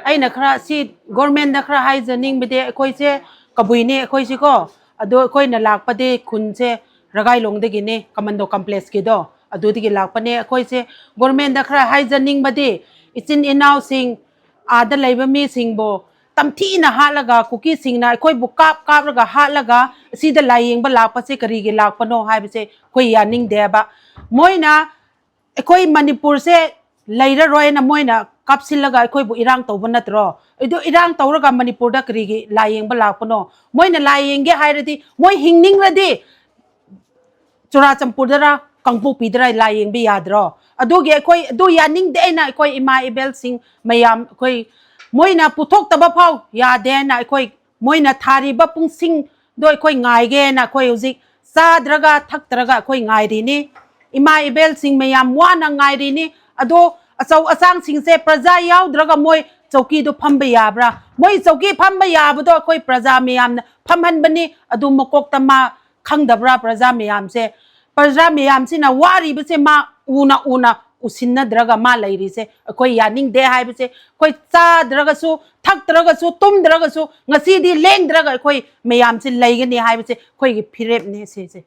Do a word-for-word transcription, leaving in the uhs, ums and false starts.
ꯑꯩꯅ ꯈꯔ ꯁꯤ ꯒꯣꯔꯃꯦꯟꯗ ꯈꯔ ꯍꯥꯏꯖꯅꯤꯡꯕꯗꯤ, ꯑꯩꯈꯣꯏꯁꯦ ꯀꯕꯨꯏꯅꯦ ꯑꯩꯈꯣꯏꯁꯤꯀꯣ, ꯑꯗꯣ ꯑꯩꯈꯣꯏꯅ ꯂꯥꯛꯄꯗꯤ ꯈꯨꯟꯁꯦ ꯔꯒꯥꯏꯂꯣꯡꯗꯒꯤꯅꯦ, ꯀꯃꯟꯗꯣ ꯀꯝꯄ꯭ꯂꯦꯛꯁꯀꯤꯗꯣ ꯑꯗꯨꯗꯒꯤ ꯂꯥꯛꯄꯅꯦ꯫ ꯑꯩꯈꯣꯏꯁꯦ ꯒꯣꯔꯃꯦꯟꯗ ꯈꯔ ꯍꯥꯏꯖꯅꯤꯡꯕꯗꯤ, ꯏꯆꯤꯟ ꯏꯅꯥꯎꯁꯤꯡ, ꯑꯥꯗ ꯂꯩꯕ ꯃꯤꯁꯤꯡꯕꯨ ꯇꯝꯊꯤꯅ ꯍꯥꯠꯂꯒ, ꯀꯨꯀꯤꯁꯤꯡꯅ ꯑꯩꯈꯣꯏꯕꯨ ꯀꯥꯞ ꯀꯥꯞꯂꯒ ꯍꯥꯠꯂꯒ ꯑꯁꯤꯗ ꯂꯥꯏꯌꯦꯡꯕ ꯂꯥꯛꯄꯁꯦ ꯀꯔꯤꯒꯤ ꯂꯥꯛꯄꯅꯣ ꯍꯥꯏꯕꯁꯦ ꯑꯩꯈꯣꯏ ꯌꯥꯅꯤꯡꯗꯦꯕ꯫ ꯃꯣꯏꯅ ꯑꯩꯈꯣꯏ ꯃꯅꯤꯄꯨꯔꯁꯦ ꯂꯩꯔꯔꯣꯏꯅ ꯃꯣꯏꯅ ꯀꯥꯞꯁꯤꯜꯂꯒ ꯑꯩꯈꯣꯏꯕꯨ ꯏꯔꯥꯡ ꯇꯧꯕ ꯅꯠꯇ꯭ꯔꯣ? ꯑꯗꯨ ꯏꯔꯥꯡ ꯇꯧꯔꯒ ꯃꯅꯤꯄꯨꯔꯗ ꯀꯔꯤꯒꯤ ꯂꯥꯏꯌꯦꯡꯕ ꯂꯥꯛꯄꯅꯣ? ꯃꯣꯏꯅ ꯂꯥꯏꯌꯦꯡꯒꯦ ꯍꯥꯏꯔꯗꯤ, ꯃꯣꯏ ꯍꯤꯡꯅꯤꯡꯔꯗꯤ ꯆꯨꯔꯥꯆꯥꯟꯄꯨꯔꯗꯔ ꯀꯥꯡꯄꯣꯛꯄꯤꯗꯔ ꯂꯥꯏꯌꯦꯡꯕ ꯌꯥꯗ꯭ꯔꯣ? ꯑꯗꯨꯒꯤ ꯑꯩꯈꯣꯏ ꯑꯗꯨ ꯌꯥꯅꯤꯡꯗꯦ ꯍꯥꯏꯅ ꯑꯩꯈꯣꯏ ꯏꯃꯥ ꯏꯕꯦꯜꯁꯤꯡ ꯃꯌꯥꯝ, ꯑꯩꯈꯣꯏ ꯃꯣꯏꯅ ꯄꯨꯊꯣꯛꯇꯕ ꯐꯥꯎ ꯌꯥꯗꯦ ꯍꯥꯏꯅ ꯑꯩꯈꯣꯏ ꯃꯣꯏꯅ ꯊꯥꯔꯤꯕ ꯄꯨꯡꯁꯤꯡꯗꯣ ꯑꯩꯈꯣꯏ ꯉꯥꯏꯒꯦꯅ ꯑꯩꯈꯣꯏ ꯍꯧꯖꯤꯛ ꯆꯥꯗ꯭ꯔꯒ ꯊꯛꯇ꯭ꯔꯒ ꯑꯩꯈꯣꯏ ꯉꯥꯏꯔꯤꯅꯤ꯫ ꯏꯃꯥ ꯏꯕꯦꯜꯁꯤꯡ ꯃꯌꯥꯝ ꯋꯥꯅ ꯉꯥꯏꯔꯤꯅꯤ꯫ ꯑꯗꯣ ꯑꯆꯧ ꯑꯆꯥꯡꯁꯤꯡꯁꯦ ꯄ꯭ꯔꯖꯥ ꯌꯥꯎꯗ꯭ꯔꯒ ꯃꯣꯏ ꯆꯧꯀꯤꯗꯣ ꯐꯝꯕ ꯌꯥꯕ꯭ꯔꯥ? ꯃꯣꯏ ꯆꯧꯀꯤ ꯐꯝꯕ ꯌꯥꯕꯗꯣ ꯑꯩꯈꯣꯏ ꯄ꯭ꯔꯖꯥ ꯃꯌꯥꯝꯅ ꯐꯝꯍꯟꯕꯅꯤ꯫ ꯑꯗꯨ ꯃꯀꯣꯛꯇ ꯃꯥ ꯈꯪꯗꯕ꯭ꯔꯥ? ꯄ꯭ꯔꯖꯥ ꯃꯌꯥꯝꯁꯦ, ꯄ꯭ꯔꯖꯥ ꯃꯌꯥꯝꯁꯤꯅ ꯋꯥꯔꯤꯕꯁꯦ ꯃꯥ ꯎꯅ ꯎꯅ ꯎꯁꯤꯟꯅꯗ꯭ꯔꯒ ꯃꯥ ꯂꯩꯔꯤꯁꯦ ꯑꯩꯈꯣꯏ ꯌꯥꯅꯤꯡꯗꯦ ꯍꯥꯏꯕꯁꯦ꯫ ꯑꯩꯈꯣꯏ ꯆꯥꯗ꯭ꯔꯒꯁꯨ, ꯊꯛꯇ꯭ꯔꯒꯁꯨ, ꯇꯨꯝꯗ꯭ꯔꯒꯁꯨ ꯉꯁꯤꯗꯤ ꯂꯦꯡꯗ꯭ꯔꯒ ꯑꯩꯈꯣꯏ ꯃꯌꯥꯝꯁꯦ ꯂꯩꯒꯅꯤ ꯍꯥꯏꯕꯁꯦ ꯑꯩꯈꯣꯏꯒꯤ ꯐꯤꯔꯦꯞꯅꯦ ꯁꯤꯁꯦ꯫